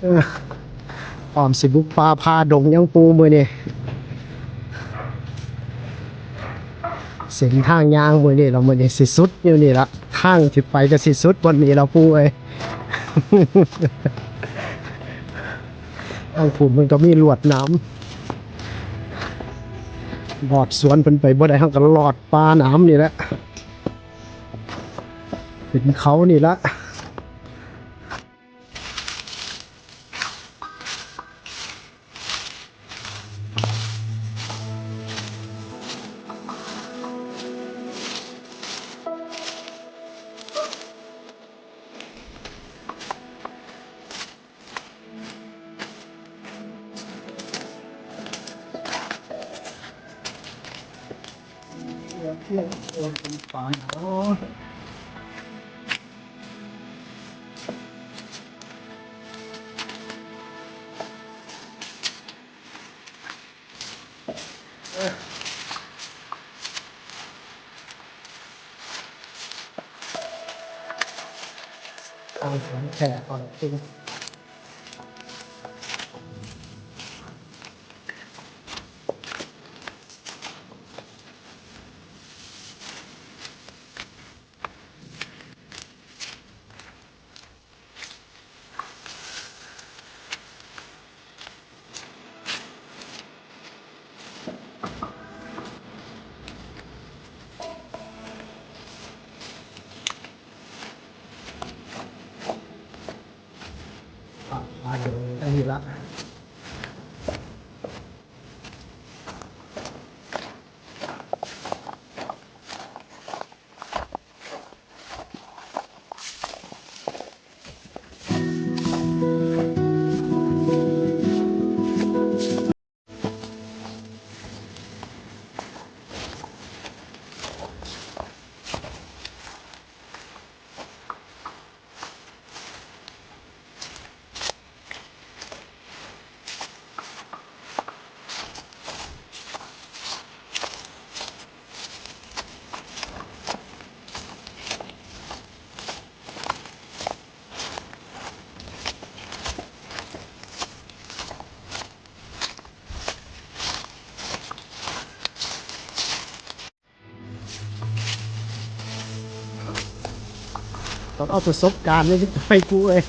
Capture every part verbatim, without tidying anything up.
เออ พร้อมสิบุกป่าผ่าดงยังปู่มื้อนี้ เส้นทางย่างมื้อนี้ละ มื้อนี้สิสุดอยู่นี่ละ ทางที่ไปก็สิสุดบ่อนนี้ละปู่เอ้ย ทางพุ้นมันก็มีลวดหนาม ลอดสวนเพิ่นไปบ่ได้ เฮาก็ลอดป่าหนามนี่แหละ ขึ้นเขานี่ละ เอาของแขกก่อนสิ อ่ะ มาถึงนี่ละ ต้องเอาประสบการณ์นี่ไปกู้เอ้ย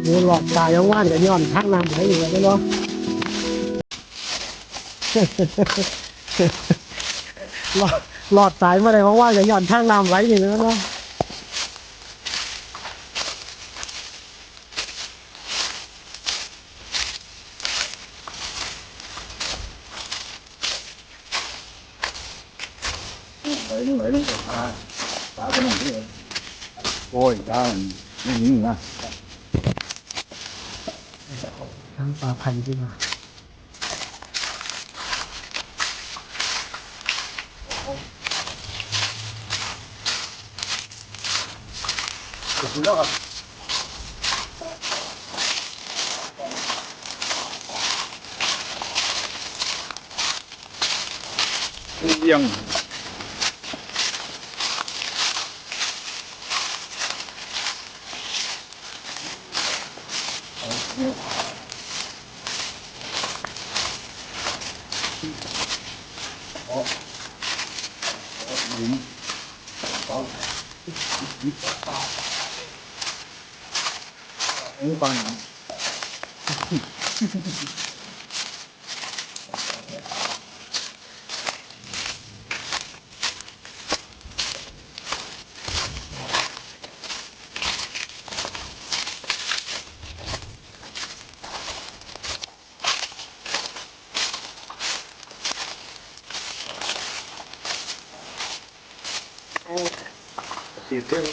โอ้ รอดตายยังว่านก็ย้อนทางน้ำไหลอยู่เลยเนาะ รอด รอดตายมาได้ยังว่านก็ย้อนทางน้ำไหลอยู่เลยเนาะ ไหลลง ไหลลงไปหา ปลาตัวนั้นเด้อ โอ้ย ปลามันนี่นะ ทั้งปลาพันธุ์ที่มา สุดยอด เยี่ยม อ๋อ หลุม อ๋อ อันนี้ฟังนะ ติดเรื่อง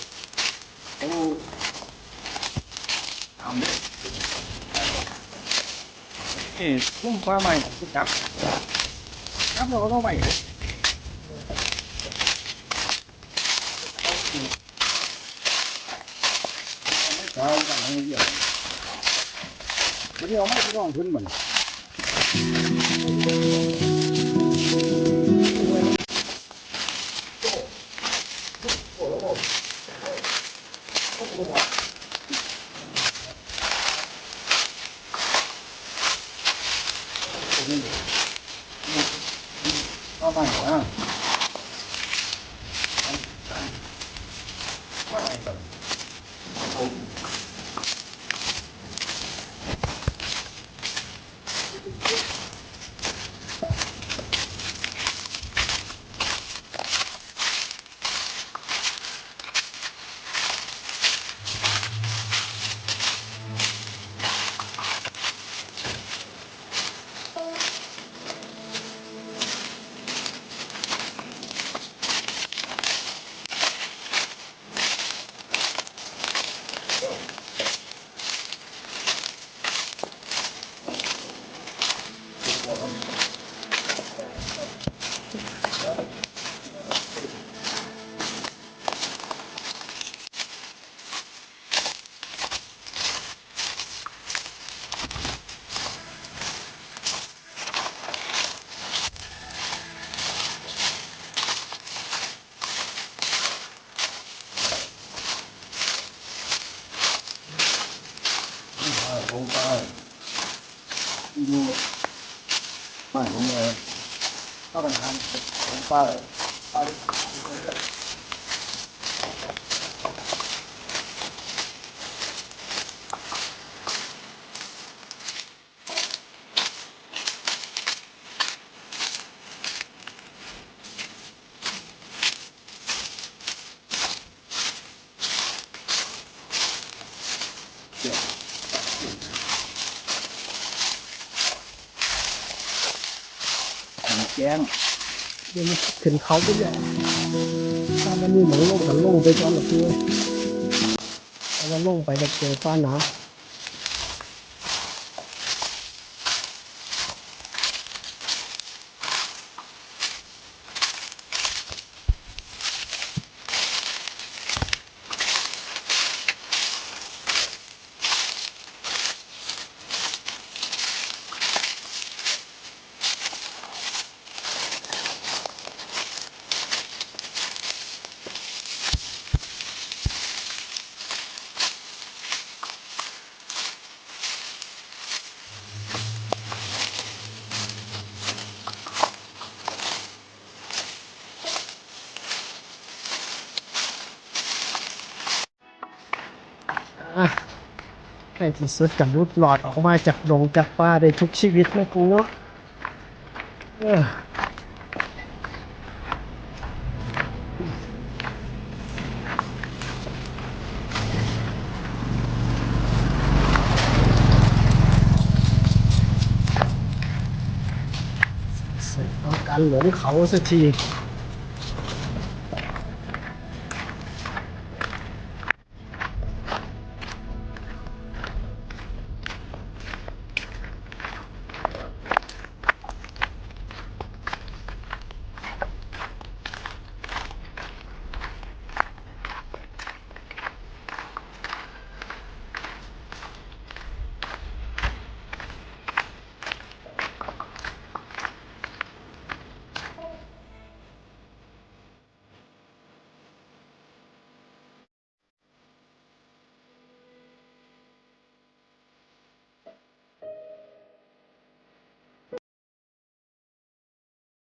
เอ๊ะ ผมว่าไม่ จับ จับแล้วก็ต้องไป วันนี้เอาไม้ไปลองพื้นมัน เอาใหม่นะ ของป้า ดู ไม่ ของเออ ป้าประธาน ของป้า ป้า แจ้ง เดี๋ยวมันขึ้นเขาไปเลย ถ้ามันมีหมองลงก็ลงไปก่อนละคือ เอาว่าลงไปก็เจอฟ้าหนา อ่ะ ในตี้สุดก็หลุดรอดออกมาจากดงจากป่าได้ทุกชีวิตนะกูเนาะ เออ เสร็จต้องการหลงเขาสักที